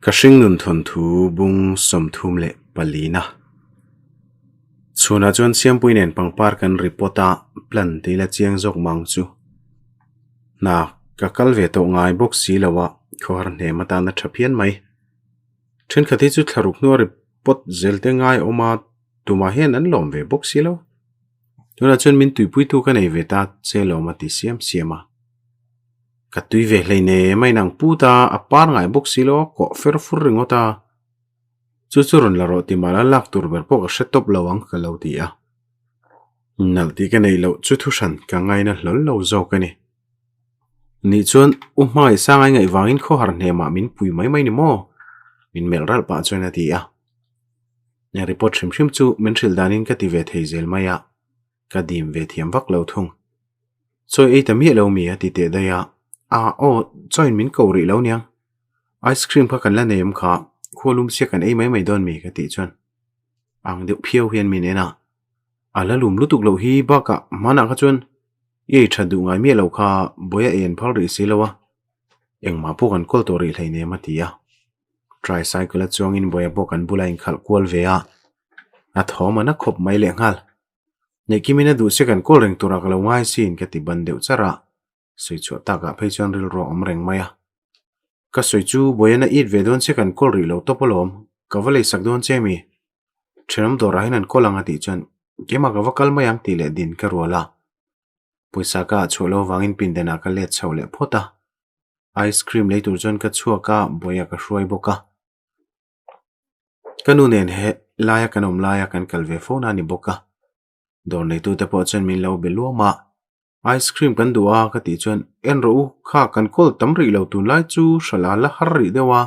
Ka hringnun thawnthu bung 34 na. Chhunah chuan Siampui nen pangpar kan report a, plan te ila chiang zawk mang chu. Hna ka kal ve tawh ngai bawk si lo a, khawhar hnem atana tha phian mai. Thenkhat hi chu thlaruk hnua report zel te ngai awm a, tumah hian an lawm ve bawk si lo. Tunah chuan min tuipuitu ka nei ve ta che lawm a ti siam siam a. Ka tui ve hleinem a inang put a, a par ngai bawk si lo a kawh fer fur ringawt a. Chu chu rawn la rawh ti mah la lak tur ber pawh ka hre tawp lo ang ka lo ti a. Nalh tih ka neih loh chu thuhran ka ngaina hlawl lo zawk a ni. Nih chuan u hmangaih sangai ngaih vangin khawhar hnemah min pui mai mai ni maw? Min melh ralh pah chuan a ti a. Report hrim hrim chu min hrilh danin ka ti ve thei zel mai a. Ka dim ve thiam vak lo thung. Chawi ei ta miah lo mi a ti teh daih a, a aw chawiin min ko rih lo niang. Ice cream kha kan la nei awm kha, khua lum sia kan ei mai mai dawn mi ka tih chuan ang deuh phiau hian min en a. A la lum lutuk loh hi bakah hmanah kha chuan i ei that duh ngai miah lo kha bawi a en phal rih si lo a, engmah pawh kan kawl tawh rih hleinem a ti a. Tricycle a chuangin bawi a pawh kan bula inkhalh kual ve a, a thawm a na khawp mai lehnghal. Neihkimin a duh che kan kawl reng turah ka lo ngai sin ka ti ban deuh char a, sawi chhuah takah phei chuan rilru a awm reng mai a. Ka sawi chu Bawian a it ve dawn che kan kawl rih lo tawp alawm, ka va leisak dawn che mi? Thenawm dawrah hian an kawl ang a tih chuan keimah ka va kal mai ang tih leh din ka rual a. Pawisa ka ah chhuah lo vangin pindanah ka let chho leh phawt a. Ice cream lei tur chuan ka chhuak a, Bawia ka hruai bawk a. Ka nu nen he laia kan awm laia kan kal ve fo na a ni bawk a, dawr neitute pawh chuan min lo be luam a, ice cream kan duh a ka tih chuan en rawh u kha kan kawl tam rih lo tunlai chu hralh a la har rih deuh a,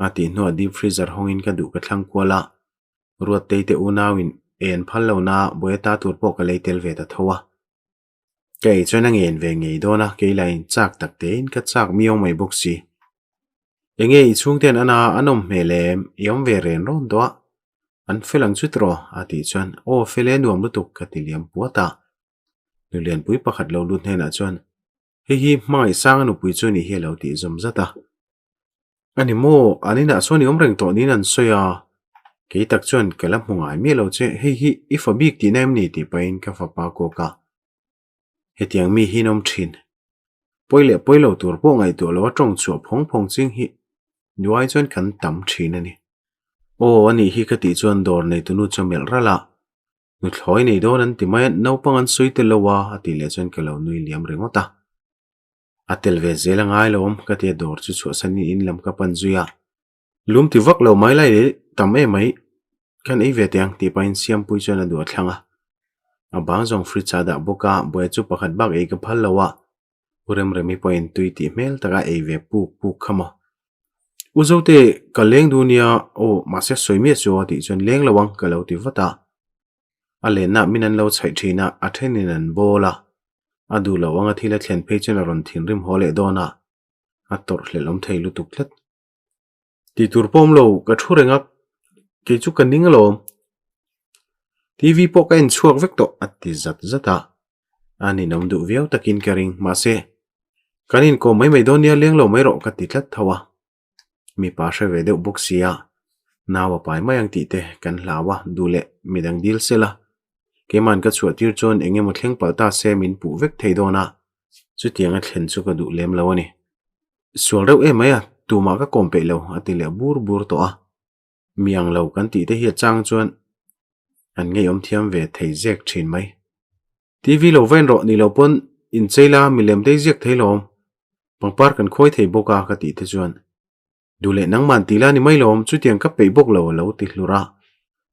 a tih hnuah deep freezer hawngin ka duh ka thlang kual a, Ruattei te unauin en phal lo na Boeta tur pawh ka lei tel ve ta tho a. Ka ei chuan a ngen ve ngei dawn a, kei lah in chak tak tein ka chak miau mai bawk si. Enge i chhungten ana an awm hmel em, i awm ve ren rawn tawh a, an fel ang chu tiraw? a tih chuan aw fel e nuam lutuk ka ti liam puat a. Nulianpui pakhat lo lut hnenah chuan hei hi hmangaih sang a nupui chu nih hi a lo tih zawm zat a. A ni maw, an inah sawn i awm reng tawh niin an sawi a, kei tak chuan ka la hmu ngai miah lo che, hei hi i fa bik tihna em ni tih pahin ka fapa kawk a. Hetiang mi hi an awm thin. Pawi leh pawi lo tur pawh ngaihtuah lo a tawng chhuah phawng phawng ching hi nuai chuan kan tam thin a ni. Aw a nih hi ka tih chuan dawr neitunu chu a melh ralh a, nuthlawi nei dawn an ti mai a, naupang an sawi tel lo a a tih leh chuan ka lo nui liam ringawt a. A tel ve zel a ngai lo awm ka tia dawr chu chhuahsan in in lam ka pan zui a. Lum ti vak lo mai lai leh tam em mai khan ei ve teh ang tih pahin Siampui chuan a duh a thlang a. A bang zawng fridge ah dah bawk a, buai chu pakhat bak ei ka phal lo a. U Remremi pawhin tui tih hmel taka ei ve puk puk kha maw. U Zote ka leng duh nia aw mahse sawi miah chu a tih chuan leng lo ang ka lo ti vat a. A lenna min an lo chhaih thin a, a thenin an bawl a. A duh loh anga thil a thlen phei chuan a rawn thinrim haw leh dawn a, a tawrh hlelh awm thei lutuk tlat. Tih tur pawh awm lo, ka thu reng a, kei chu ka ning alawm. TV pawh ka en chhuak vek tawh a ti zat zat a. A ninawm duh viau takin ka ring, mahse, kan inkawm mai mai dawn nia leng lo mai rawh ka ti tlat tho a. Mipa hre ve deuh bawk sia, nau a pai mai ang tih te kan hlau a, duh leh midang dil sela. Keima'n ka chhuah tir chuan eng emaw thleng palh ta se min puh vek thei dawn a, chutianga thlen chu ka duh lem lo a ni. Sual reuh em mai a, tumah ka kawm peih lo a ti leh bur bur tawh a. Mi ang lo kan tih te hi a chang chuan an ngeiawm thiam ve thei zek thin mai. TV lo vain rawh ni lo pawn inchei la milem te i ziak thei lawm. Pangpar kan khawi thei bawk a ka tih te chuan duh leh nangman ti la ni mai lawm chutiang ka peih bawk lo a lo ti hlur a.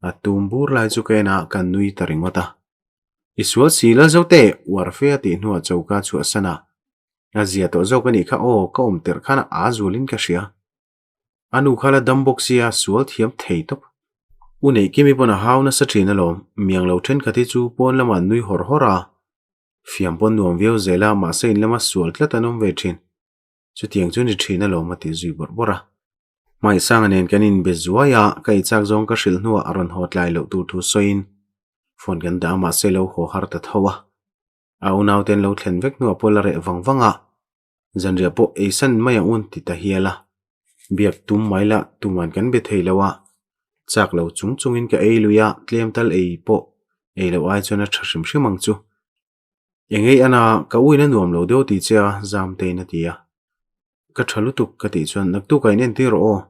A tum bur lai chu ka en a ka nui ta ringawt a. I sual si la zo te uar fe a tih hnuah choka chhuahsan a. A zia tawh zawk a nih kha aw ka awm terh khan a aa zulin ka hria. A nu kha la dam bawk sia sual thiam thei tawp. U Neihkimi pawn a hau nasa thin alawm, miang lo thenkhat hi chu pawn lamah an nui hawr hawr a. Fiam pawn nuam viau zel a, mahse in lama sual tlat an awm ve thin. Chutiang chu ni thin alawm a ti zui bawrh bawrh a. Hmaisanga nen kan inbe zuai a, ka eichak zawng ka hrilh hnuah a rawn haw tlai loh tur thu sawiin phone kan dah a mahse lo haw har ta tho a. A unaute an lo thlen vek hnuah pawh la reh vang vang a. Zanriah pawh eisan mai ang un ti ta hial a. Biak tum mai lah tuman kan be thei lo a, chak lo chung chungin ka ei lui a, tlem tal ei pawh ei loh ai chuan a tha hrim hrim ang chu. Eng ei ana ka uina nuam lo deuh tih che a, Zamtein a ti a. Ka tha lutuk ka tih chuan naktuk a in entir rawh aw,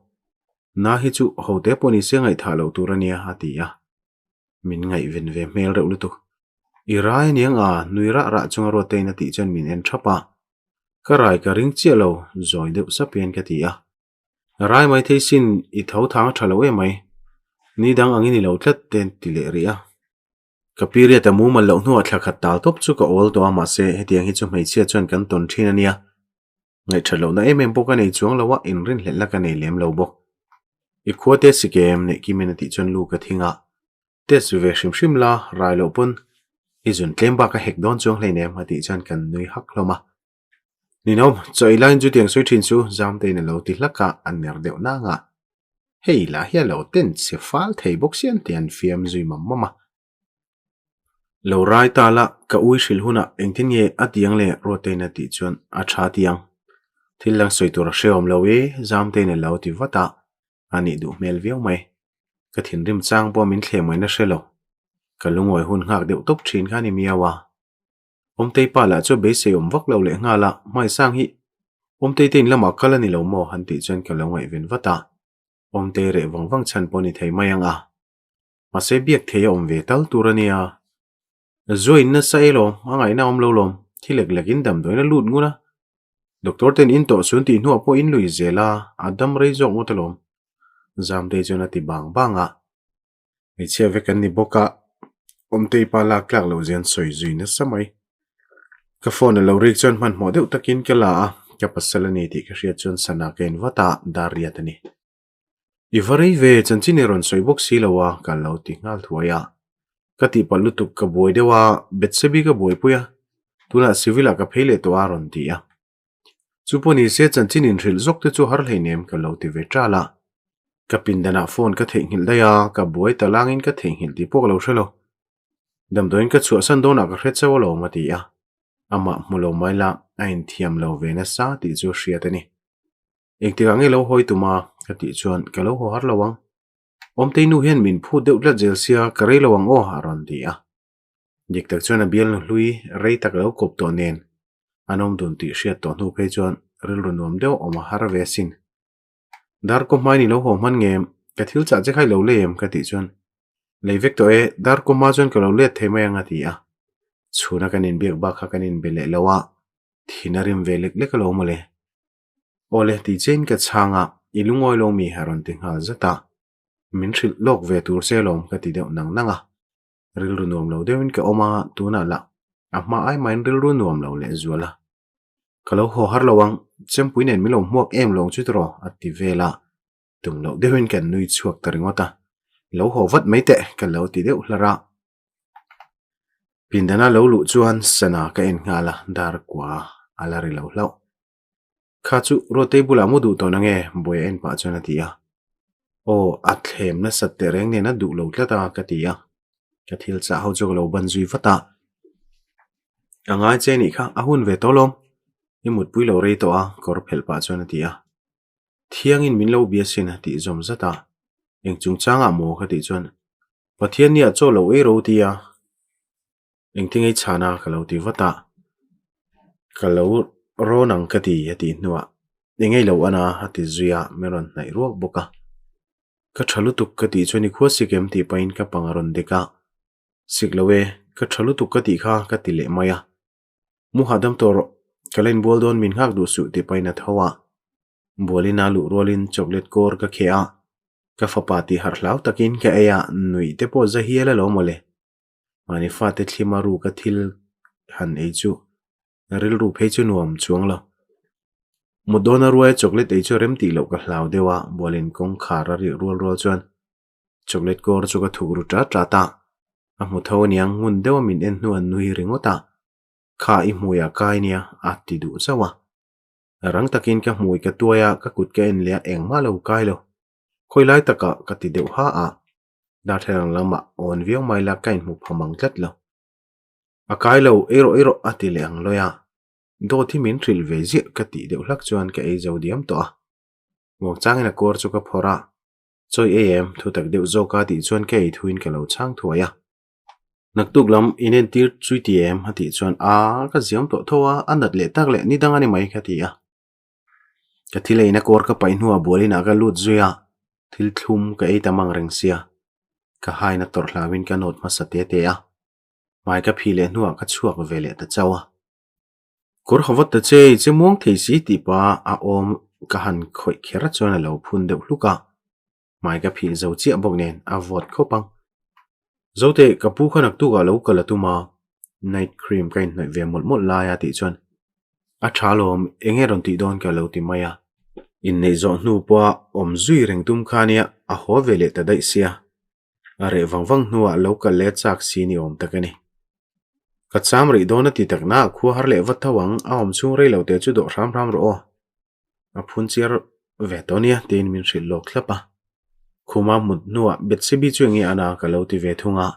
na hi chu ho te pawh ni se ngaihthah loh tur a nia a ti a. Min ngaihven ve hmel reuh lutuk. I rai aniang a, nui rah rah chunga Ruattein a tih chuan min en thap a. Ka rai ka ring chiah lo, zawi deuh sap hian ka ti a. Rai mai thei sin, i tho thang a tha lo em mai. Ni dang angin i lo tlat te an ti leh rih a. Ka period a mumal loh hnuah thla khat tal tawp chu ka awl tawh a, mahse hetiang hi chu hmeichhia chuan kan tawn thin a nia. Ngaihṭhat lohna em em pawh ka nei chuang lo a, inrinhlelhna ka nei lem lo bawk. I khua test si kem neih kimin a tih chuan lu ka thing a, Test ve hrim hrim la, rai loh pawn i zun tlem bak a hek dawn chuang hleinem a tih chuan kan nui hak hlawm a. Ninawm, chaw ei laiin chutiang sawi ṭhin chu Zamtein a lo ti hlak a, a ner deuh nang a. Hei lah hi a lo ten chhe fal thei bawk sian tih an fiam zui mam mam a. Lo rai ta la, ka ui hrilh hunah engtin nge a ti ang le Ruatein a tih chuan a tha ti ang. Thil dang sawi tur a hrehawm lo e, Zamtein a lo ti vat a, a nih duh hmel viau mai. Ka thinrim chang pawh min thleh mai na hre lo. Ka lungawi hun nghak deuh tawp thin kha a ni miau a. Awmtei pa lah chu beisei awm vak lo leh nghal a, Hmaisang hi Awmtei te in lamah kal a ni lo maw? han tih chuan ka lo ngaihven vat a. Awmtei reh vang vang chhan pawh a ni thei mai ang a. Mahse biak thei a awm ve tal tur a nia. Zuain nasa e lawm, a ngaihna awm lo lawm, thi lek lek in damdawiin a lut ngun a. Doctor ten in tawh sun tih hnuah pawh in lui zel a, a dam rei zawk ngawt alawm. Zamtei chuan a ti bang bang a. Hmeichhia vek an ni bawk a, Awmtei pa lak tlak loh zia an sawi zui nasa mai. Ka phone a lo rik chuan hmanhmawh deuh takin ka la a, ka pasal a ni tih ka hriat chuan sana ka en vat a, dar riat a ni. I va rei ve, chanchin i rawn sawi bawk si lo a, ka lo ti nghal thuai a. Ka tihpalh lutuk ka buai deuh a, Betsebi ka buaipui a, tunah civil ah ka phei leh tawh a rawn ti a. Chu pawh ni se chanchin inhrilh zawk te chu har hleinem ka lo ti ve ṭal a. Ka pindanah phone ka theihnghilh daih a, ka buai ta langin ka theihnghilh tih pawh ka lo hre lo. Damdawiin ka chhuahsan dawnah ka hre chauh alawm a ti a. Amah hmu lo mai la, a inthiam lo ve nasa tih chu hriat a ni. Engtikah nge lo hawi tum a? Ka tih chuan ka lo haw har lo ang. Awmtei nu hian min phut deuh tlat zel sia ka rei lo ang aw a rawn ti a. Dik tak chuan a bialnu hlui rei tak lo kawp tawh nen an awm dun tih hriat tawh hnu phei chuan rilru nuam deuh awm a har ve asin. Darkaw hmain i lo haw hman nge? Ka thil chah che kha i lo lei em? Ka tih chuan Lei vek tawh e, darkaw hma chuan ka lo let thei mai ang a ti a. Chhuna kan inbiak bak kha kan inbe leh lo a, thin a rim ve lek lek alawm mawle. Awle ti chein ka chhang a, i lungawi lo mi a rawn ti nghal zat a. Min hrilh lawk ve tur che alawm ka ti deuh nang nang a. Rilru nuam lo deuhin ka awm a, tunah lah a hma ai mahin rilru nuam lo leh zual a. Ka lo haw har lo ang, chempui nen min lo hmuak em lawng chu tiraw a ti vel a. Tum loh deuhin kan nui chhuak ta ringawt a, lo haw vat mai teh ka lo ti deuh hlar a. Pindana lo luh chuan sana ka en nghal a, dar kua a la ri lo hlauh. Kha chu Ruatei bulah mu duh tawh nange? Buai a en pah chuan a ti a. Aw, a thlem nasat teh reng nen a duh lo tlat a ka ti a. Ka thil chah ho chu ka lo ban zui vat a. A ngai che nih kha, a hun ve tawh lawm. I mutpui lo rei tawh a, kawr phelh pah chuan a ti a. Thiangin min lo bia sin a tih zawm zat a. Eng chungchangah maw ka tih chuan Pathian nia chaw lo ei ro ti a. Engtin ei chhan a ka lo ti vat a. Ka lo rawn ang ka ti a tih hnuah eng ei lo an a a ti zui a, min rawn hnaih ruak bawk a. Ka tha lutuk ka tih chuan i khua sik em tih pahin ka pang a rawn dek a. Sik lo e, ka tha lutuk ka tih kha ka ti leh mai a. Mu hahdam tawh rawh, ka la inbual dawn min nghak duh suh tih pahin a tho a. Bualin a luh rualin chocolate kawr ka kheh a, ka fapa tih harh hlau takin ka ei a, nuih te pawh za hial alawm mawle. Mahni fate thlima ruka thil han ei chu rilru phei chu nuam chuang lo. Mut dawna ruaia chocolate ei chu rem tih loh ka hlau deuh a, bualin kawngkhar a rih rual rual chuan Chocolate kawr chu ka thuk ru tat tat a, a hmu tho aniang ngun deuh a min en hnu an nui ringawt a, kha i hmui ah kai nia a ti duh zauh a. Rang takin ka hmui ka tuai a, ka kut ka en leh a engmah lo kai lo. Khawi lai takah ka ti deuh ha a, darthlalang lamah awn viau mai la ka inhmu pha mang tlat lo. A kai lo, ei rawh ei rawh a ti leh ang lawi a, dawt hi min hrilh ve ziah ka tih deuh hlak chuan ka ei zo diam tawh a. Muangchangin a kawr chu ka phawrh a, Chawi ei em? Thutak deuh zawk a tih chuan ka ei thuin ka lo chhang thuai a. Naktuk lam inentir chui ti em? A tih chuan a ka ziam tawh tho a, a nat leh tak leh ni dang a ni mai ka ti a. Ka thil eina kawr ka paih hnuah bualinah ka lut zui a, thil thlum ka ei tam ang reng sia. Ka haina tawrh hlauin ka nawt hmasa te te a, hmai ka phih leh hnuah ka chhuak ve leh ta chauh a. Kawr ha vat ta che, i che muang thei si tih pa a awm ka han khawih kher chuan a lo phun deuh hluk a, hmai ka phih zo chiah bawk nen a vawt khawp ang. Zote, ka pu kha naktukah lo kal a tum a, night cream ka inhnawih ve mawlh mawlh lai a tih chuan a tha alawm, eng nge rawn tih dawn ka lo ti mai a. Inneih zawh hnu pawha awm zui reng tum kha nia a haw ve leh ta daih sia. A reh vang vang hnuah lo kal leh chak si ni awm tak a ni. Ka cham rih dawn a ti tak na, khua har leh vat tho ang, a awm chhung rei lo te chu dawh hram hram rawh aw. A phun chiar ve tawh nia tiin min hrilh lawk thlap a. Khuma mut hnuah Bethsebi chu enge a na ka lo ti ve thung a.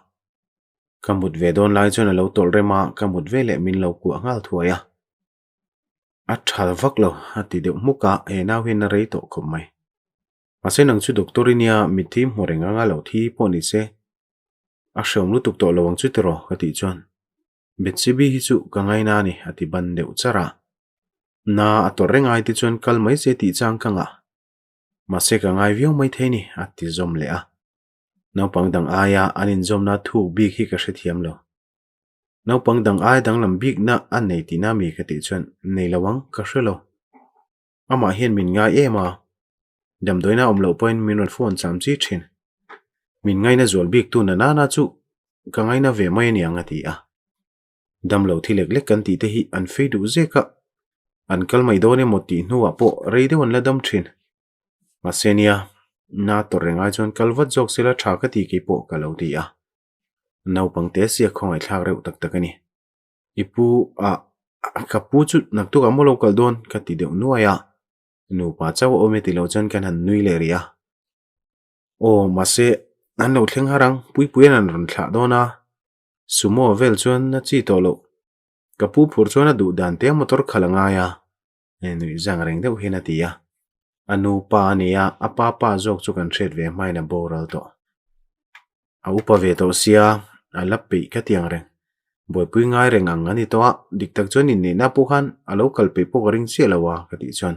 Ka mut ve dawn lai chuan a lo tawlh rem a, ka mut veleh min lo kuah nghal thuai a. A tha vak lo a ti deuh hmuk a, he nau hian a rei tawh khawp mai. Mahse nang chu doctor i nia, mitthi hmu reng anga lo thi pawh ni se a hreawm lutuk tawh lo ang chu tiraw ka tih chuan Bethsebi hi chu ka ngaina a ni a ti ban deuh char a. Na a tawrh reng ai te chuan kal mai se tih chang ka ngah. Mahse ka ngai viau mai thei ni a ti zawm leh a. Naupang dang aia an inzawmna thuk bik hi ka hrethiam lo. Naupang dang ai danglam bikna a nei tihna mi ka tih chuan nei lo ang ka hre lo. Amah hian min ngai em a, damdawiina awm loh pawhin min rawn phone cham chi thin. Min ngaina zual bik tu na nana chu ka ngaina ve mai aniang a ti a. Damlo thi lek lek kan tih te hi an fei duh zek a, an kal mai dawn emaw tih hnuah pawh rei deuh an la dam thin. Mahse nia, na tawrh reng ai chuan kal vat zawk sela tha ka ti keipawh ka lo ti a. Naupang te sia khawngaihthlak reuh tak tak a ni. I pu a ka pu chu naktuk ah maw lo kal dawn ka ti deuh nuai a, nupa chauh a awm e ti lo chuan kan han nui leh rih a. Aw mahse an lo thleng har ang, Puipuia'n an rawn thlah dawn a, Sumo vel chuan a chi tawh loh. Ka pu phur chuan a duh dan te motor khalh a ngai a, nuih zang reng deuh hian a ti a. A nu pa a ni a, a pa pa zawk chu kan hriat ve hmain a boral tawh. A upa ve tawh sia, a la peih ka ti ang reng. Buaipui ngai reng ang a ni tawh a, dik tak chuan inneihna pawh khan a lo kal peih pawh ka ring chiah lo a ka tih chuan.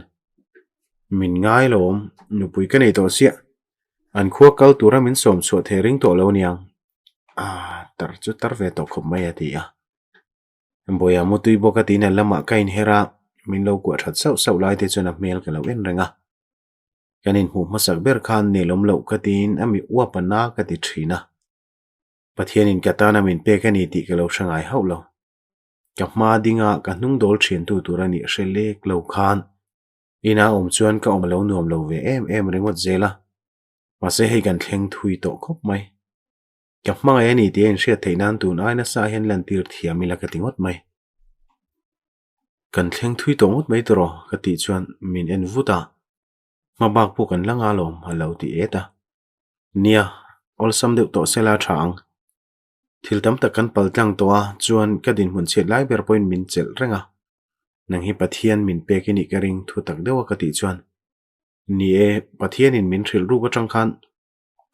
Min ngai lo awm, nupui ka nei tawh chiah. An khua kal tura min sawm chhuah thei ring tawh lo aniang. Aaa, tar chu tar ve tawh khawp mai a ti a. Bawiha mutui bawk a tiin a lamah ka inher a, min lo kuah that sauh sauh lai te chuan a hmel ka lo en reng a. Kan inhmuh hmasak ber khan nelawm loh ka tiin a mi uap a na ka ti thin a. Pathianin ka tana min pek a ni tih ka lo hre ngai hauh lo. Ka hma dinga ka hnung dawl thiantu tur a nih hre lek lo khan ina awm chuan ka awm lo nuam lo ve em em ringawt zel a. Mahse hei kan thleng thui tawh khawp mai. Ka hmangaih a ni tih a inhriat theih nan tun ai nasa hian lantir thiam ila ka ti ngawt mai. Kan thleng thui tawh ngawt mai tawh ka tih chuan min en vut a, hma bak pawh kan la nga lawm a lo ti et a. Nia, awlsam deuh tawh sela tha ang. Thil tam tak kan pal tlang tawh a, chuan ka dinhmun chhiat lai ber pawhin min chelh reng a. Nang hi Pathian min pek i nih ka ring thu tak deuh a ka tih chuan, Ni e, Pathianin min hrilh ruk atang khan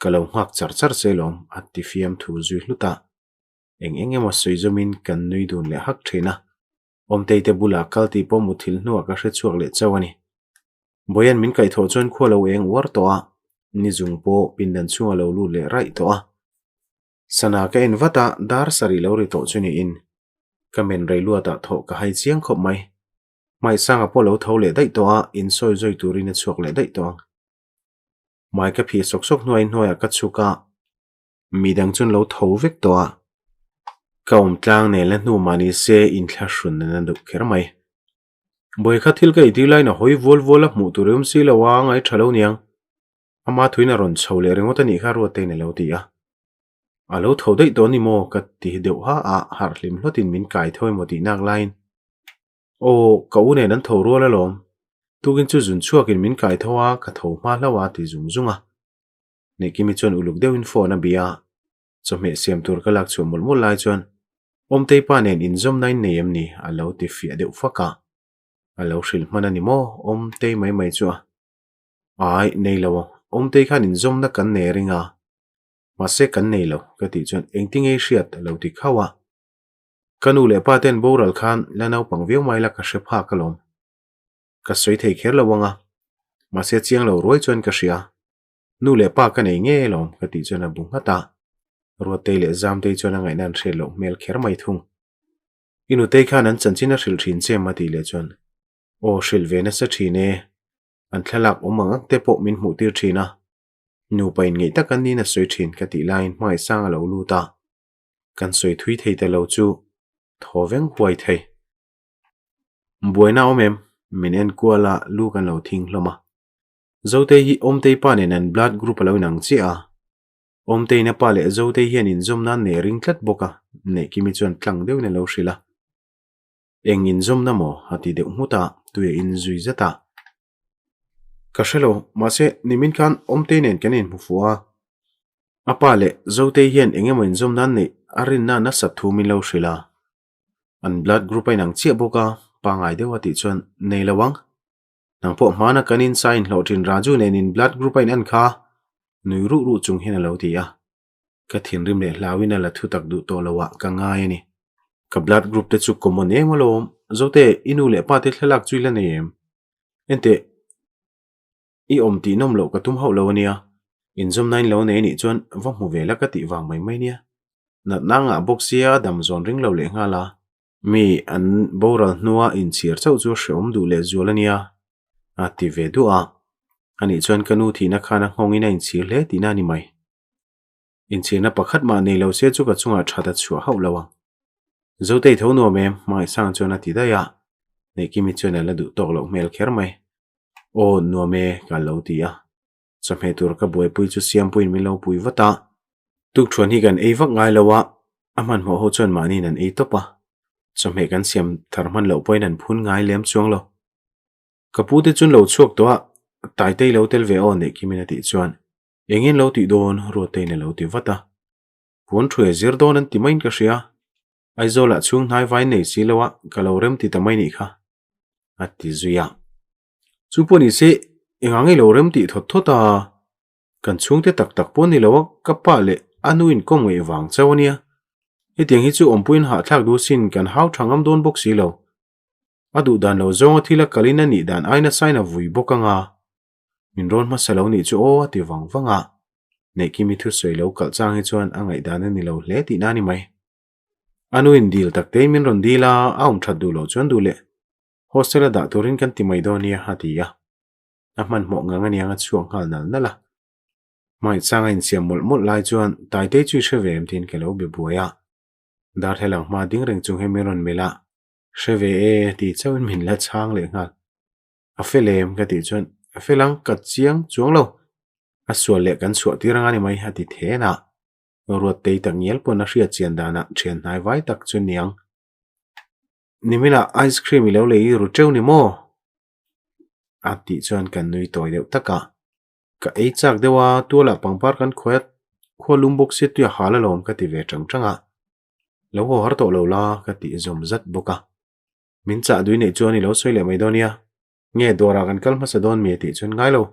ka lo nghak char char che lawm a ti fiam thu zui hlut a. Eng eng emaw sawi zawmin kan nui dun leh hak thin a. Awmtei te bulah kal tih pawh muthilh hnuah ka hre chhuak leh chauh a ni. Bawian min kaihthawh chuan khua lo eng uar tawh a, ni zung pawh pindan chhung a lo lut leh raih tawh a. Sana ka en vat a, dar sarih lo ri tawh chu niin. Ka men rei luatah thawh ka hai chiang khawp mai. Hmaisanga pawh lo tho leh daih tawh a, insawi zawi turin a chhuak leh daih tawh ang. Hmai ka phih sawk sawk hnuai hnuaiah ka chhuk a, midang chuan lo tho vek tawh a, ka awm tlang nen la hnu mah ni se inthlahrun nan a duh kher mai. Bawi kha thil ka eitir laiin a hawi vual vual a, hmuh tur i awm si lo a, ngai tha lo niang. Ama thuin a rawn chho leh ringawt a nih kha Ruattein a lo ti a. A lo tho daih tawh a ni maw? ka ti deuh ha a, harh hlim hlawtin min kai tho emaw tih nak laiin Aw, ka u nen an tho rual alawm. Tukin chu zun chhuakin min kai tho a, ka tho hma hlauh a ti zung zung a. Neihkimi chuan uluk deuhin phone a bia a, chawhmeh siam tur ka lak chhuah mawlh mawlh lai chuan Awmtei pa nen inzawmna in nei em ni? a lo ti fiah deuh fak a. A lo hrilh hman a ni maw? Awmtei mai mai chu a. Ai, nei lo, Awmtei khan inzawmna kan nei a ring a, mahse kan nei lo ka tih chuan engtinge i hriat a lo ti khauh a. Ka nu leh pa ten boral khan la naupang viau mai la ka hre phak alawm. Ka sawi thei kher lo ang a, mahse chiang lo ruai chuan ka hria. Nu leh pa ka nei ngei alawm ka tih chuan a bu nghat a. Ruattei leh Zamtei chuan a ngaihna an hriat loh hmel kher mai thung. I nutei khan an chanchin a hrilh thin che em a tih leh chuan aw hrilh ve nasa thin e, an thlalak awm ang ang te pawh min hmuh tir thin a. Nupa in ngeih tak an niin a sawi thin ka tih laiin hmangaihsang a lo lut a. Kan sawi thui thei ta lo chu thaw veng huai thei. Buaina awm em? Min en kual a, lu kan lo thing hlawm a. Zotei hi Awmtei pa nen an blood group a lo inang chiah a. Awmteiin a pa leh Zotei hian inzawm nan nei a ring tlat bawk a, Neihkimi chuan tlang deuhin a lo hrilh a. Eng inzawmna maw? a ti deuh nghut a, tui a inzui zet a. Ka hre lo, mahse nimin khan Awmtei nen kan inhmu fuh a. A pa leh Zotei hian eng emaw inzawm nan neih a rinna nasat thu min lo hrilh a. An blood group a inang chiah bawk a, pangngai deuh a tih chuan nei lo ang. Nang pawh hmana kan insa inhlawh thin Raju nen in blood group a in en kha nui ruh ruh chung hian a lo ti a. Ka thinrim leh hlauin a la thu tak duh tawh lo ah ka ngai a ni. Ka blood group te chu common em alawm. Zote, i nu leh pa te thlalak chu i la nei em? Enteh, i awm tih nawm loh ka tum hauh lo a nia. Inzawmna in lo nei anih chuan va hmu ve la ka tih vang mai mai nia. Natna ngah bawk sia dam zawn ring lo leh nghal a. Mi an boral hnua inchhir chauh chu hreawm duh leh zual a nia, a ti ve duah a. Anih chuan ka nu thihna khan a nghawngin a inchhir hle tihna a ni mai. Inchhirna pakhat mah nei lo se chu ka chungah that a chhuah hauh lo ang. Zotei tho nuam em? Hmangaihsang chuan a ti daih a. Neihkimi chuan a la duh tawk loh hmel kher mai. Aw, nuam e, ka lo ti a. Chawhmeh tur ka buaipui chu Siampuiin min lo pui vat a. Tukthuan hi kan ei vak ngai lo a, a hmanhmawh ho chuan mahniin an ei tawp a. Chawhmeh kan siam thar hman loh pawhin an phun ngai lem chuang lo. Ka pu te chuan lo chhuak tawh a, Taitei lo tel ve aw Neihkimin a tih chuan engin lo tih dawn Ruateiin a lo ti vat a. Puan thu e zir dawn an ti maiin ka hria. Aizawlah chhung hnai vai nei si lo a, ka lo rem ti ta mai nih kha a ti zui a. Chu pawh ni se engah nge lo rem tih thawt thawt a, kan chhungte tak tak pawh ni lo a, ka pa leh a nu inkawm ngaih vang chauh a nia. Hetiang hi chu awmpuiin hahthlak duh sin kan hau tha ngam dawn bawk si lo. A duh dan lo zawnga thil a kalin a nih dan aina sain a vui bawk anga min rawn hmasa lo nih chu aw a ti vang vang a. Neihkimi thusawi lo kalh chang hi chuan a ngaihdan a ni lo hle tihna a ni mai. A nu in dil tak tein min rawn dil a, a awm that duh loh chuan duh leh Hostel a dah turin kan ti mai dawn nia a ti a. A hmanhmawh ngang aniang a chhuak nghal nal nal a. Hmaichang a insiam mawlh mawlh lai chuan Taitei chu i hre ve em tiin ka lo be buai a. Darthlalang hma ding reng chung hian min rawn melh a, Hre ve e ti chauhin min la chhang leh nghal. A fel em ka tih chuan A fel ang ka chiang chuang lo. A sual leh kan chhuah tir anga ni mai a ti then a. Ruattei tak ngial pawn a hriat chian danah thian hnai vai tak chu niang. Niminah ice cream i lo lei i ru teuh ni maw? A tih chuan kan nui tawi deuh tak a. Ka ei chak deuh a, tualah pangpar kan khawi a, khua lum bawk sia tuia hal alawm ka ti ve tang tang a. Lo haw har tawh lo la ka tih zawm zat bawk a. Min chah dui neih chuan i lo sawi leh mai dawn nia. Nge dawrah kan kal hmasa dawn mi a tih chuan ngai lo.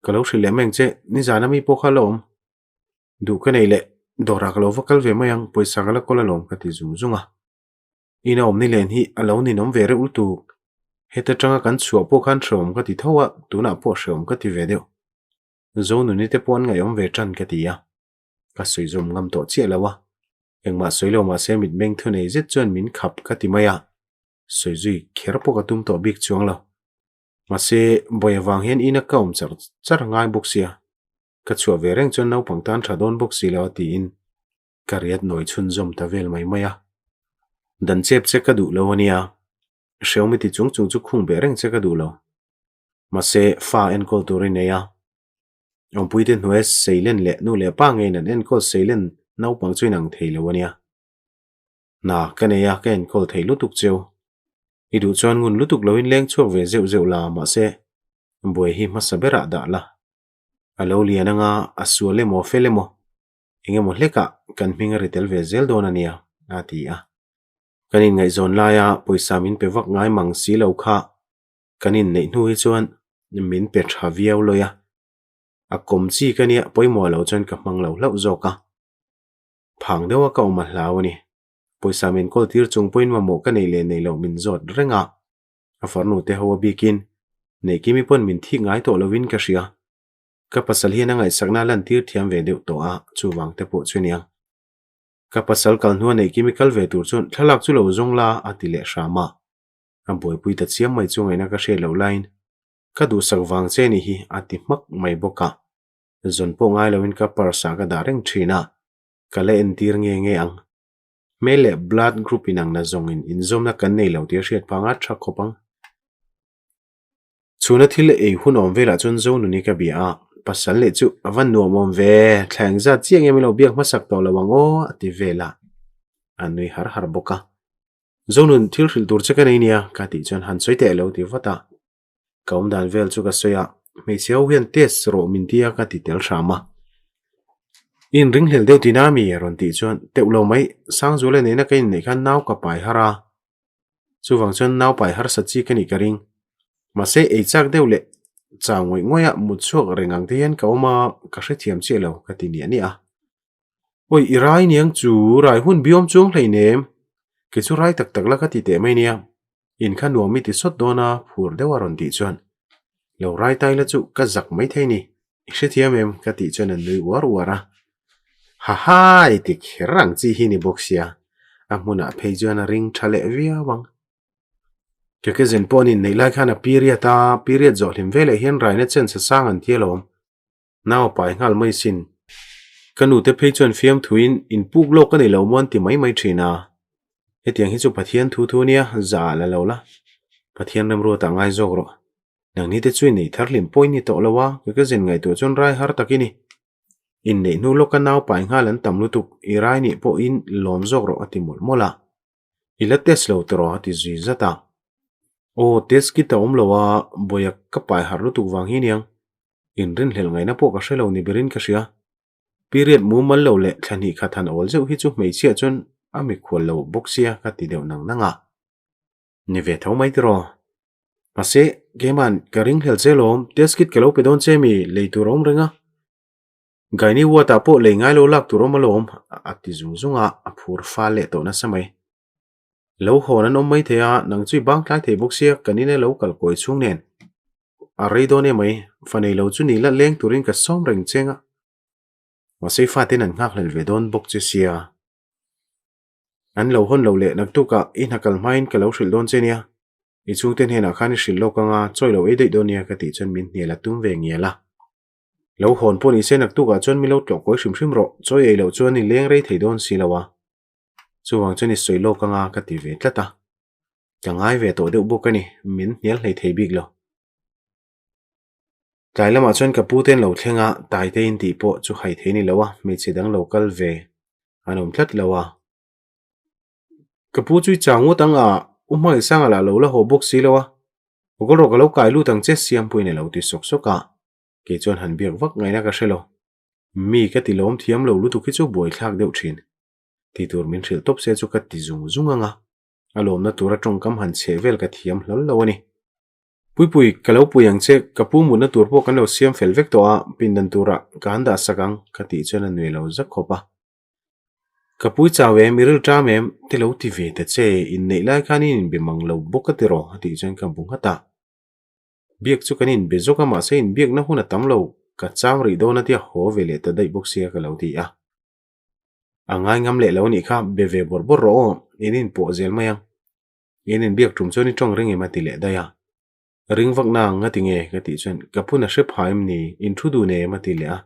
Ka lo hrilh leh mai ang che, nizan ami pawh kha la awm. Duh ka nei leh dawrah ka lo va kal ve mai ang, pawisa ka la kawl alawm ka ti zung zung a. Ina awm ni len hi a lo ninawm ve reuh lutuk. Heta tanga kan chhuah pawh khan hreawm ka ti tho a, tunah pawh hreawm ka ti ve deuh. Zonuni te pawh an ngaihawm ve tan ka ti a. Ka sawi zawm ngam tawh chiah lo a. Engmah sawi lo mahse mitmeng thu nei zet chuan min khap ka ti mai a. Sawi zui kher pawh ka tum tawh bik chuang lo. Mahse, bawi avang hian ina ka awm char char ngai bawk sia. Ka chhuah ve reng chuan naupang tan tha dawn bawk si lo a tiin ka riat nawi chhunzawm ta vel mai mai a. Dan chep che ka duh lo a nia, Hreawmi ti chung chung chu khung beh reng che ka duh lo. Mahse, fa enkawl tur i nei a. Awmpuite hnuaia seilen leh nu leh pa ngeiin an enkawl seilen naupang chu inang thei lo a nia. Hna ka nei a, ka enkawl thei lutuk cheu. I duh chuan ngun lutuk loin leng chhuak ve zeuh zeuh la, mahse, buai hi hmasa berah dah la. A lo lian anga a sual emaw fel emaw eng emaw hlekah kan hming a ri tel ve zel dawn a nia, a ti a. Kan inngaihzawn laia pawisa min pe vak ngai mang si lo kha kan inneih hnu hi chuan min pe tha viau lawi a. A kawm chi ka nia pawimawh lo chuan ka hmang lo hlauh zawk a. Phang deuha ka awm a hlau a ni. Pawisa min kawl tir chung pawhin mamawh ka neih leh neih loh min zawt reng a. A farnu te ho a bikin Neihkimi pawn min thik ngai tawh lovin ka hria. Ka pasal hian a ngaihsakna a lantir thiam ve deuh tawh a, chuvang te pawh chu aniang. Ka pasal kal hnua Neihkimi kal ve tur chuan thlalak chu lo zawng la a ti leh hram a. A buaipui ta chiam mai chu ngaihna ka hriat loh laiin ka duhsak vang che ni hi a ti hmak mai bawk a. Zawn pawh ngai loin ka purse ah ka dah reng thin a, ka la entir nge nge ang. Hmel leh blood group inang na zawngin inzawmna kan nei lo tih a hriat phang a tha khawp ang. Chhuna thil ei hun awm velah chuan Zonuni ka bia a, pasal leh chu a va nuam awm ve, thla engzat chiah nge min lo biak hmasak tawh lo ang aw a ti vel a, a nui har har bawk a. Zonun thil hrilh tur che ka nei nia ka tih chuan han sawi teh lo ti vat a. Ka awm dan vel chu ka sawi a, hmeichhe ho hian test rawh min ti a ka ti tel hram a. I inringhlel deuh tina mi a rawn tih chuan teuh lo mai, Sangzuala nena ka inneih khan nau ka pai har a. Chuvang chuan nau pai harsa chi ka nih ka ring. Mahse ei chak deuh leh chau ngawih ngawih a mut chhuak reng ang te hian ka awm a, ka hrethiam chiah lo ka ti niah niah a. Awi i rai niang chu rai hun biawm chuang hleinem, kei chu rai tak tak la ka ti teh mai nia. In kha nuam i ti sawt dawn a phur deuh a rawn tih chuan lo rai tai la chu ka zak mai thei ni. I hrethiam em? ka tih chuan a nui uar uar a. Hahai ti kher ang chi hi ni bawk sia, a hmunah phei chuan a ring tha leh viau ang. Ka cousin pawh an inneih lai khan a period a, period zawh hlim veleh hian raina chance a sang an ti alawm. Nau a pai nghal mai sin. Ka nute phei chuan fiamthuin inpuk lawk a ni lo maw an ti mai mai thin a. Hetiang hi chu Pathian thu thu nia, za ah la lo la. Pathian remruatah ngai zawk rawh. Nangni te chu inneih thar hlim pawh i ni tawh lo a, ka ka zin ngaihtuah chuan rai har tak i ni. Inneih hnu lawka nau pai nghal an tam lutuk, i rai nih pawhin lawm zawk rawh a ti mawlh mawlh a. I la test lo tawh a ti zui zat a. Aw, test kit a awm lo a, bawiha ka pai harh lutuk vang hi aniang. Inrinhlelh ngaihna pawh ka hre lo ni berin ka hria. Period mumal lo leh thla hnih khat han awl zeuh hi chu hmeichhia chuan a mikhual lo bawk sia ka ti deuh nang nang a. Ni ve tho mai tiraw. Mahse, keima'n ka ringhlel che lawm, test kit ka lo pe dawn che mi, lei tur a awm reng a. Gynae ward ah pawh lei ngai lo lak tur awm alawm, a ti zung zung a, a phur fal leh tawh nasa mai. Lo hawn an awm mai thei a, nang chu i bang tlai thei bawk sia, kan ina lo kal kawi chhung nen. A rei dawn em mai, fa nei lo chu ni la leng turin ka sawm reng cheng a. Mahse faten an nghak hlel ve dawn bawk che sia. An lo hawn lo leh naktukah i hna kal hmain ka lo hrilh dawn che nia. I chhungte hnenah khan i hrilh lawk anga chawi lo ei daih dawn nia ka tih chuan min hnial a tum ve ngial a. Lo hawn pawh ni se naktukah chuan mi lo tlawh kawi hrim hrim rawh, chawi ei loh chuan i leng rei thei dawn si lo a. Chuvang chuan i sawi lawk anga ka ti ve tlat a. Ka ngai ve tawh deuh bawk a ni, min hnial hlei thei bik lo. Tlai lamah chuan ka pu te an lo thleng a, Taite in tih pawh chu hai thei ni lo a, hmeichhe dang lo kal ve an awm tlat lo a. Ka pu chu i chau ngawt ang a, U Hmangaihsanga lah lo la haw bawk si lo a, Kawr rawh ka lo kai lut ang che Siampuiin a lo ti sawk sawk a, kei chuan han biak vak ngaihna ka hre lo. Mi ka ti lawm thiam lo lutuk hi chu buaithlak deuh thin. Ti tur min hrilh tawp se chu ka ti zung zung ang a, a lawmna tura tawngkam han chheh vel ka thiam hlawl lo a ni. Puipui, ka lo pui ang che, ka pu mutna tur pawh kan lo siam fel vek tawh a, pindan turah ka han dah sak ang, ka tih chuan a nui lo zak khawp a. Ka pui chau em, i ril ṭam em? Te lo ti ve ta che, inneih lai khan i inbe mang lo bawk a tiraw? a tih chuan ka bu nghat a. Biak chu kan inbe zawk a, mahse inbiakna hun a tam lo, ka cham rih dawn a tia haw ve leh ta daih bawk sia ka lo ti a. A ngai ngam leh lo anih kha, be ve bawrh bawrh rawh aw, in inpawh zel mai ang. In inbiak tum chuan i tawng ring em a ti leh daih a. Ring vak na ang a ti nge ka tih chuan ka phun a hre pha em ni, in thu dun em a ti leh a.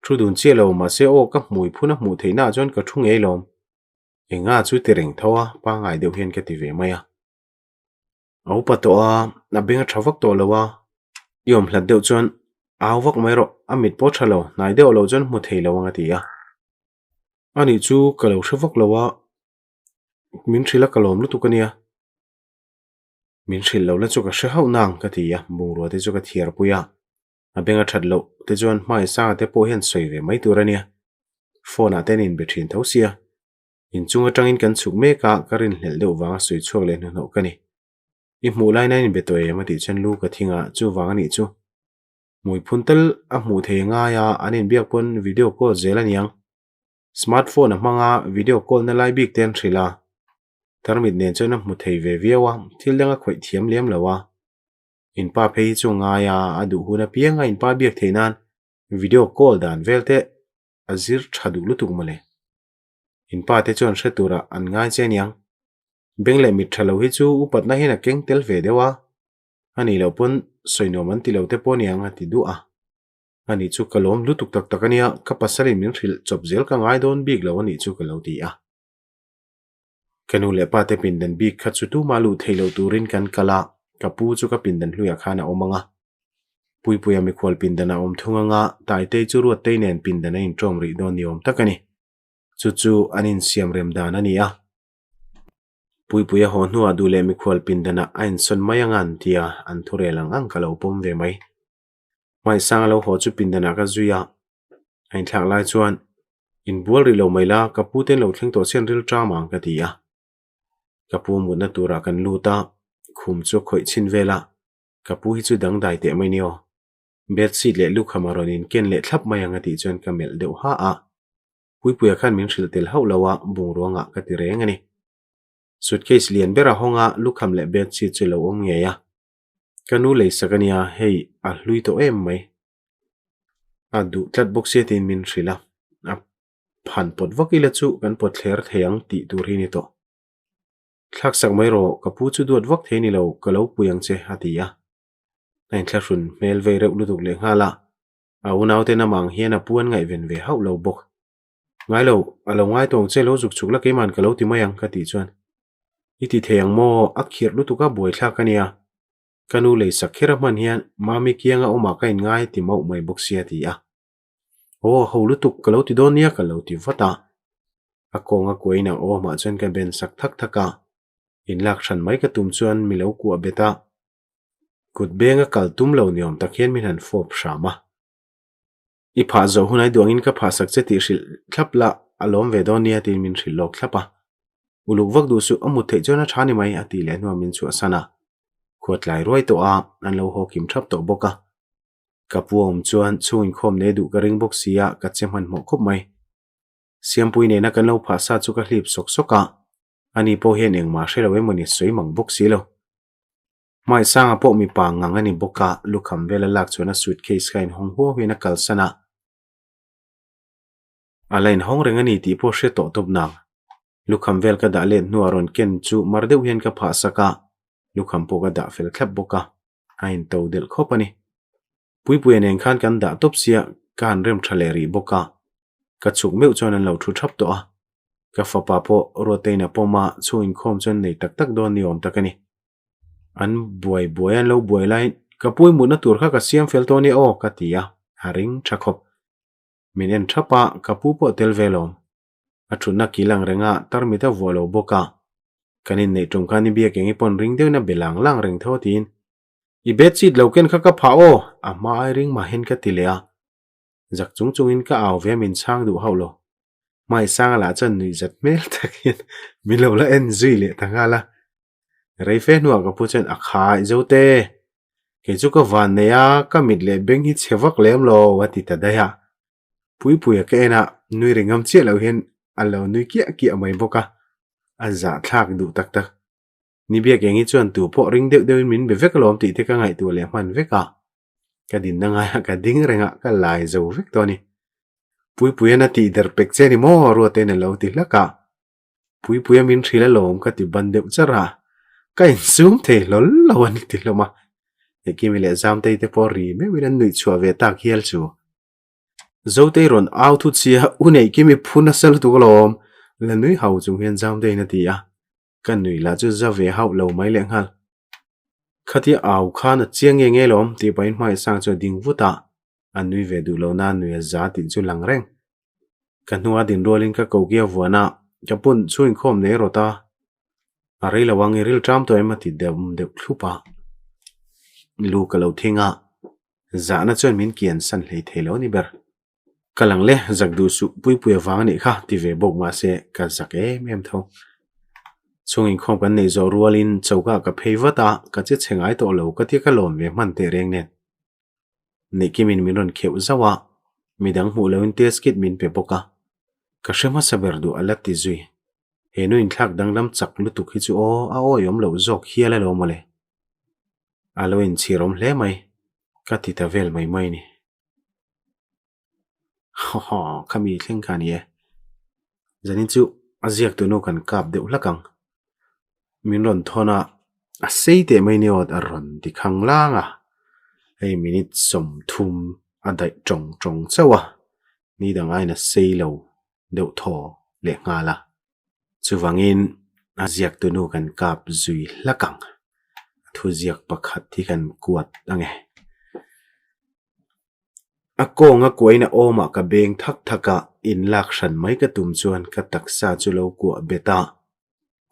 Thu dun chiah lo mahse aw ka hmui phun a hmuh theih naah chuan ka thu ngei lawm. Enga chu ti reng tho a, pangai deuh hian ka ti ve mai a. A upa tawh a, a beng a tha vak tawh lo a, i awm hlat deuh chuan au vak mai rawh, a mit pawh tha lo, hnai deuh lo chuan hmu thei lo ang a ti a. Anih chu ka lo hre vak lo a, min hrilh a ka lawm lutuk a nia. Min hrilh lo la chu ka hre hauh nang ka ti a, bungrua te chu ka thiar pui a, a beng a that loh te chuan hmai sanga te pawh hian sawi ve mai tur a nia. Phone ah te an inbe thin tho sia. Inchung atangin kan chhuk mek a, ka rinhlelh deuh vanga sawi chhuak leh hnuhnawh ka ni. I hmuh laina in be tawh em a tih chuan lu ka thing a, chuvang a nih chu. Hmui phun tal a hmuh thei ngai a, an inbiak pawn video call zel a niang. Smartphone a hmang a, video call na lai bik te an hrilh a. Tarmit nen chuan a hmu thei ve viau a, thil dang a khawih thiam lem lo a. Inpa phei hi chu ngai a, a duh hun apiang a inpa biak theih nan video call dan vel te a zir tha duh lutuk mawle. Inpa te chuan hre turah an ngai che aniang. Beng leh mit tha lo hi chu upatna hian a keng tel ve deuh a, a nih loh pawn sawi nuam an ti lo te pawh aniang a ti duh a. A nih chu ka lawm lutuk tak tak ania, ka pasalin min hrilh chawp zel ka ngai dawn bik lo a nih chu ka lo ti a. Ka nu leh pa te pindan bik kha chu tumah luh theih loh turin kan kal a, ka pu chu ka pindan hluiah khan a awm ang a. Puipuia mikhual pindan a awm thung ang a, Taitei chu Ruattei nen pindan a inṭawm rih dawn ni awm tak a ni. Chu chu an insiam rem dan a ni a. Puipuia haw hnuah duh leh mikhual pindanah a insawn mai ang a an ti a, an thurel ang ang ka lo pawm ve mai. Hmaisang a lo haw chu pindanah ka zui a, a inthlak lai chuan inbual rih lo mai la, ka pu ten lo thleng tawh chian ril ṭam ang ka ti a. Ka pu mutna turah kan lut a, khum chu a khawih chhin vel a, ka pu hi chu dangdai teh mai ni aw. Bedsheet leh lukham a rawn inken leh thlap mai ang a tih chuan ka melh deuh ha a. Puipuia khan min hrilh tel hauh lo a, bungrua ngah ka ti reng a ni. Suitcase lian ber a hawng a, lukham leh bedsheet chu lo awm ngei a. Ka nu leisak a nia, hei a hlui tawh em mai. A duh tlat bawk sia tiin min hrilh a, a phan pawt vak ila chu kan pawt thler thei ang tih tur hi ni tawh. Thlaksak mai rawh, ka pu chu duat vak thei ni lo, ka lo pui ang che a ti a. A inthlahrun hmel vei reuh lutuk leh nghal a, a unaute namah ang hian a pu an ngaihven ve hauh lo bawk. Ngai lo, a lo ngai tawng che lo zuk chuk la keiman ka lo ti mai ang ka tih chuan I ti thei ang maw? A khirh lutuk a buaithlak a nia. Ka nu leisak kher a hman hian Mami kianga awmah ka inngai ti mauh mai bawk sia ti a. Aw a ho lutuk ka lo ti dawn nia ka lo ti vat a. A kawnga kuain a awmah chuan ka ben sak thak thak a. Inlak hran mai ka tum chuan mi lo kuah bet a. Kut benga kal tum lo ni awm tak hian min han fawp hram a. I phah zawh hunai duangin ka phah sak che tih hrilh thlap la, a lawm ve dawn nia tiin min hrilh lawk thlap a. Uluk vak duh suh, a mut theih chuan a tha ni mai a tih leh hnuah min chhuahsan a. Khua tlai ruai tawh a, an lo haw kim thap tawh bawk a. Ka pu a awm chuan chhung inkhawm nei duh ka ring bawk si a, ka che hmanhmawh khawp mai. Siampui nena kan lo phah sa chu ka hlip sawk sawk a, ani pawh hian engmah hre lo emawni sawi mang bawk si lo. Hmaisanga pawh mipa ngang a ni bawk a, lukham vel a lak chuan a suitcase kha inhawng huau hian a kalsan a. A la inhawng reng a ni tih pawh hre tawh tawp nang. Lukham vel ka dah let hnuah rawn ken chu mar deuh hian ka phah sak a, lukham pawh ka dah fel thlap bawk a, a into delh khawp a ni. Puipuia nen khan kan dah tawp sia, ka han rem tha leh rih bawk a. Ka chhuk meuh chuan an lo thu thap tawh a. Ka fapa pawh Ruatein a pawm a, chhung inkhawm chuan nei tak tak dawn ni awm tak a ni. An buai buai an lo buai laiin ka pawimawhna tur kha ka siam fel tawh ania aw ka ti a, a ring tha khawp. Min en thap a, ka pu pawh tel ve lawm. A thutna kil ang reng a, tarmit a vuah lo bawk a. Kan inneih tum khan i biak eng i pawn ring deuhin a be lang lang reng tho tiin, I bedsheet lo ken kha ka phah aw, a hma ai ring mahin ka ti leh a. Zak chung chungin ka au ve min chhang duh hauh lo. Hmaisanga lah chuan nuih zat hmel tak hian min lo la en zui leh ta nghal a. Rei fe hnuah ka pu chuan a khai zo te. Kei chu ka van nei a, ka mit leh beng hi chhe vak lem lo a ti ta daih a. Puipuia ka en a, nui ri ngam chiah lo hian a lo nui kiah kiah mai bawk a. A zahthlak duh tak tak. Ni biak eng hi chuan tu pawh ring deuh deuhin min be vek alawm tih te ka ngaihtuah leh hman vek a. Ka dinna ngaiah ka ding reng a, ka lai zo vek tawh a ni. Puipuian a tih der pek che ni maw? Ruatein a lo ti hlak a. Puipuia min hrilh alawm ka ti ban deuh char a, ka insum thei hlawl lo a ni ti hlawm a. Hekimi leh Zamtei te pawh ri meuhin an nuih chhuah ve tak hial chu. Zotei rawn au thut sia, U Neihkimi phu nasa lutuk alawm, la nui hau chung hian Zamteiin a ti a. Ka nui lah chu za ve hauh lo mai leh nghal. Khatia au khan a chiang nge nge lawm tih pahin Hmaisang chu a ding vut a, a nui ve duh lo na nui a za tih chu lang reng. Ka hnua din rualin ka koki a vuan a, ka pun chu inkhawm nei rawt a, a rei lo ang i ril ṭam tawh em a ti deuh deuh thlup a. Lu ka lo thing a, zahna chuan min kian san hlei thei lo ni ber. Ka lang le, zak duh suh, Puipuia vang a nih kha, ti ve bawk mahse ka zak em em tho. Chhung inkhawm kan neih zawh rualin choka ka phei vat a, ka che chhe ngai tawh lo ka tia ka lawm ve hman teh reng nen. Neihkimin min rawn kheuh zauh a, midang hmuh loin test kit min pe bawk a, ka hre hmasa ber duh a la ti zui. He nu inthlak danglam chak lutuk hi chu aw a awihawm loh zawk hial alo mawle. A lo inchhir awm hle mai, ka ti ta vel mai mai ni. Haw haw, khami thleng kha a ni e. Zanin chu a ziak tunu kan kap deuh hlak ang. Min rawn thawn a, a sei teh mai ni awt a rawn ti khang lang a. Hei minute 30 a daih tawng tawng chauh a, ni dang aiin a sei lo deuh thaw leh nghal a. Chuvangin a ziak tunu kan kap zui hlak ang. A thuziak pakhat hi kan kuat ang e. A kawnga kuaina awmah ka beng thak thak a, inlak hran mai ka tum chuan ka taksa chu lo kuah bet a,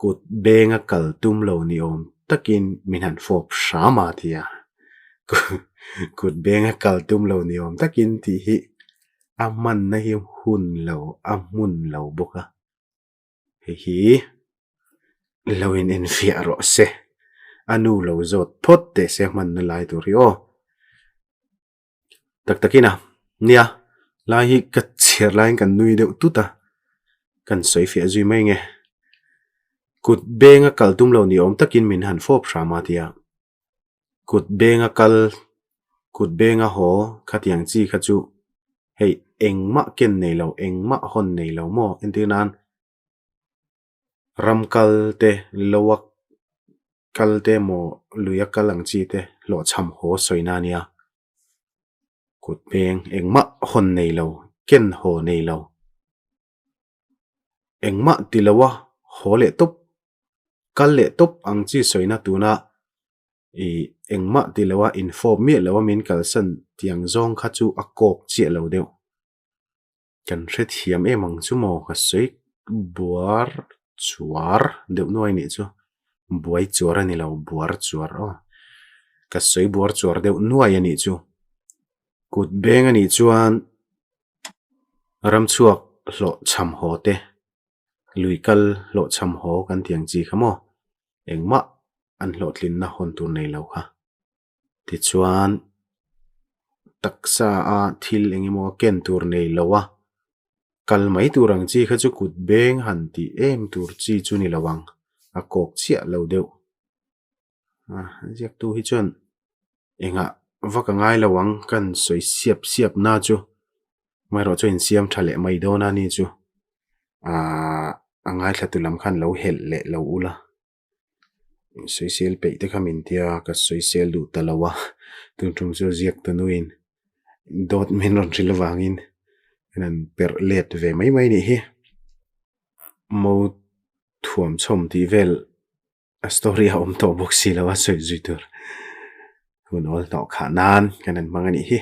kut benga kal tum lo ni awm takin min han fawp hram a ti a. Kut benga kal tum lo ni awm takin tih hi a hmanna hi hun lo, a hmun lo bawk a. Hei hi lo in enfiah rawh se, a nu lo zawt phawt teh se hmanna lai tur hi aw. Tak takin a, nia, lai hi ka chhiar laiin kan nui deuh tut a, kan sawi fiah zui mai nge. Kut benga kal tum lo ni awm takin min han fawp hram a tia. Kut benga kal, kut benga haw khatiang chi kha chu hei engmah ken nei lo, engmah hawn nei lo maw entir nan ram kal te, lo a kal te emaw lui a kal ang chi te hlawhchham haw sawina a nia. Kut beng engmah hawn nei lo, ken haw nei lo. Engmah ti lo a haw leh tawp, kal leh tawp ang chi sawina tuna ih engmah ti lo a infawp miah lo a min kalsan tiang zawng kha chu a kawk chiah lo deuh. Kan hrethiam em ang chu maw ka sawi buar chuar deuh nuai nih chu buai chuar a ni lo buar chuar aw ka sawi buar chuar deuh nuai a nih chu kut beng a nih chuan Ramchhuak hlawhchham haw te, lui kal hlawhchham haw kan tih ang chi kha maw? Engmah an hlawhtlinna hawn tur nei lo kha. Tichuan, taksa a thil eng emaw ken tur nei lo a, kal mai tur ang chi kha chu kut beng han tih em tur chi chu ni lo ang, a kawk chiah lo deuh. A ziaktu hi chuan engah va ka ngai lo ang kan sawi siap siap na chu amaherawh chu insiam tha leh mai dawn a ni chu aaa a ngaithla tu lam khan lo helh leh lo ula sawisel peih te kha min tia ka sawisel duh ta lo a tun tum chu ziak ta nuin dawt min rawn hrilh avangin kan han perh let ve mai mai nih hi mo thuam chhawm tih vel. A story a awm tawh bawk si lo a sawi zui tur hun awl hnawh khah nan kan han hmang a nih hi.